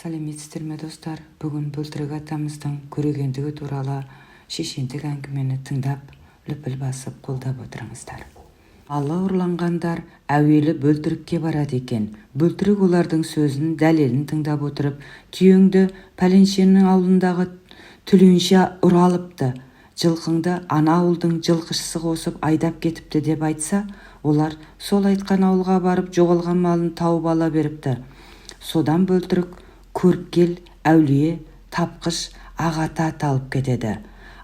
Сәлеметсіздер ме, достар! Бүгін Бөлтірік атамыздың көрегендігі туралы шешендік әңгімені тыңдап, лүпіл басып, қолдап отырыңыздар. Малы ұрланғандар әуелі Бөлтірікке барады екен. Бөлтірік олардың сөзін, дәлелін тыңдап отырып, «Түйеңді пәленшенің ауылындағы түленше ұры алыпты, жылқыңды ана ауылдың жылқышысы қосып айдап кетіпті» деп айтса, олар сол айтқан ауылға барып, жоғалған малын тауып ала беріпті. Содан Бөлтірік көріпкел, әулие, тапқыш, ақ ата аталып кетеді.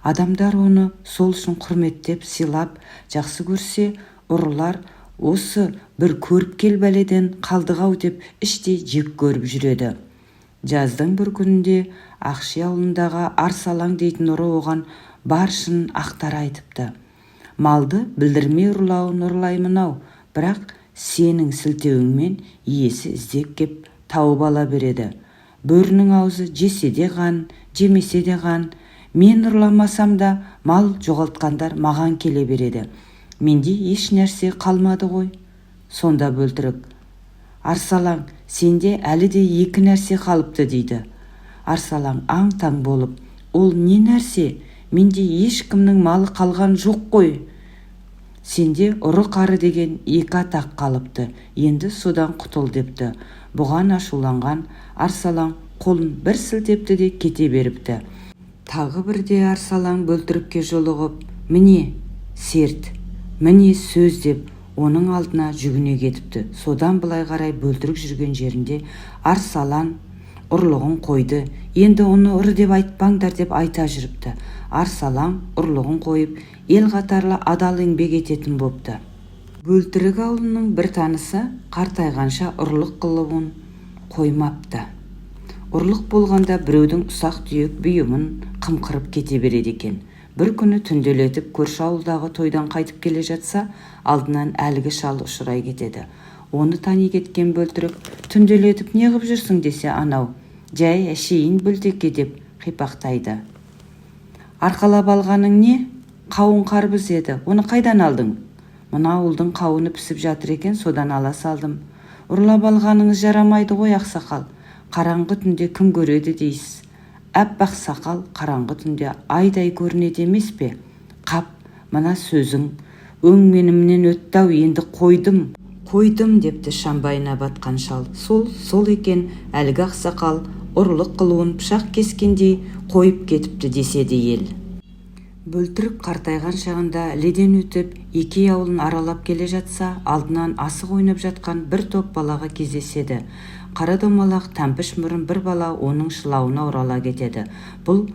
Адамдар оны сол үшін құрметтеп, сыйлап, жақсы көрсе, ұрылар «осы бір көріпкел бәледен қалдық-ау» деп іштей жек көріп жүреді. Жаздың бір күнінде Ақши ауылындағы Арсалаң дейтін ұры оған бар шынын ақтара айтыпты: «Малды білдірмей ұрлауын ұрлаймын-ау, бірақ сенің сілтеуіңмен иесі іздеп кеп, тауып ала береді. Бөрінің аузы жесе де қан, жемесе де қан. Мен ұрламасам да, мал жоғалтқандар маған келе береді. Менде еш нәрсе қалмады ғой». Сонда Бөлтірік: «Арсалаң, сенде әлі де екі нәрсе қалыпты», – дейді. Арсалаң аң-таң болып: «Ол не нәрсе? Менде ешкімнің малы қалған жоқ қой». «Сенде ұры-қары деген екі атақ қалыпты, енді содан құтыл», – депті. Бұған ашуланған Арсалаң қолын бір сілтепті де кете беріпті. Тағы бірде Арсалаң Бөлтірікке жолығып, «Міне серт, міне сөз» деп, оның алдына жүгіне кетіпті. Содан былай қарай Бөлтірік жүрген жерінде «Арсалаң ұрлығын қойды, енді оны ұры деп айтпаңдар» деп айта жүріпті. Арсалаң ұрлығын қойып, ел қатарлы адал еңбек ететін бопты. Бөлтірік ауылының бір танысы қартайғанша ұрлық қылуын қоймапты. Ұрлық болғанда біреудің ұсақ-түйек бұйымын қымқырып кете береді екен. Бір күні түнделетіп көрші ауылдағы тойдан қайтып келе жатса, алдынан әлгі шал ұшырай кетеді. Оны тани кеткен Бөлтірік: «Түнделетіп не ғып жүрсің?» – десе, анау: «Жай әшейін, Бөлтеке», – деп қипақтайды. «Арқалап алғаның не? Қауын-қарбыз еді, оны қайдан алдың?» «Мына ауылдың қауыны пісіп жатыр екен, содан ала салдым». «Ұрлап алғаныңыз жарамайды ғой, ақсақал. Қараңғы түнде кім көреді дейсіз?» «Аппақ сақал қараңғы түнде айдай көрінеді емес пе? Қап, мына сөзің өңменімнен өтті-ау, енді қойдым, қойдым», – депті шамбайына батқан шал. Сол сол екен, әлгі ақсақал ұрлық қылуын пышақ кескендей қойып кетіпті деседі ел. Бөлтірік қартайған шағында іледен өтіп, Екей ауылын аралап келе жатса, алдынан асық ойнап жатқан бір топ балаға кездеседі. Қара домалақ, тәмпіш мұрын бір бала оның шылауына орала кетеді. Бұл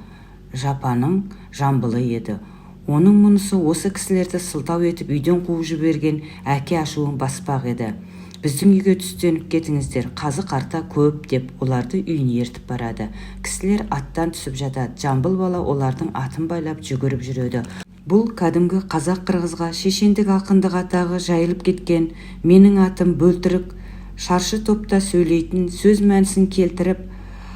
Жапаның Жамбылы еді. Оның мұнысы осы кісілерді сылтау етіп үйден қуып жіберген әке ашуын баспақ еді. «Біздің үйге түстеніп кетіңіздер, қазы-қарта көп», – деп, оларды үйіне ертіп барады. Кісілер аттан түсіп жатады. Жамбыл бала олардың атын байлап, жүгіріп жүреді. Бұл кәдімгі қазақ-қырғызға шешендік, ақындық атағы жайылып кеткен «Менің атым Бөлтірік, шаршы топта сөйлейтін, сөз мәнісін келтіріп,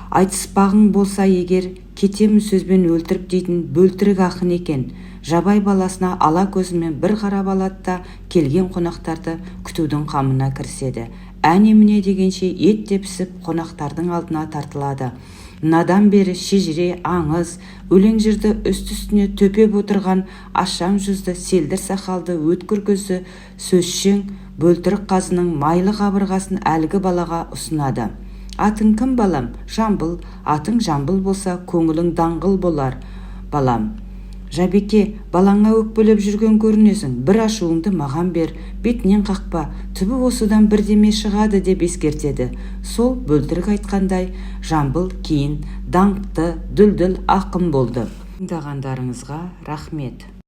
айтыспағың болса егер, кетемін сөзбен өлтіріп» дейтін Бөлтірік ақын екен. Жабай баласына ала көзімен бір қарап алады да, келген қонақтарды күтудің қамына кіріседі. Әне-міне дегенше ет те пісіп, қонақтардың алдына тартылады. Мынадан бері шежіре, аңыз, өлең, жырды үсті-үстіне төпеп отырған ашаң жүзді, селдір сақалды, өткір көзді, сөзшең Бөлтірік қазының майлы қабырғасын әлгі балаға ұсынады: «Атың кім, балам?» «Жамбыл». «Атың Жамбыл болса, көңілің даңғыл болар, балам. Жабеке, балаңа өкпелеп жүрген көрінесің. Бір ашуыңды маған бер, бетінен қақпа, түбі осыдан бірдеме шығады», – деп ескертеді. Сол Бөлтірік айтқандай, Жамбыл кейін даңқты дүлдүл ақын болды. Тыңдағандарыңызға рахмет.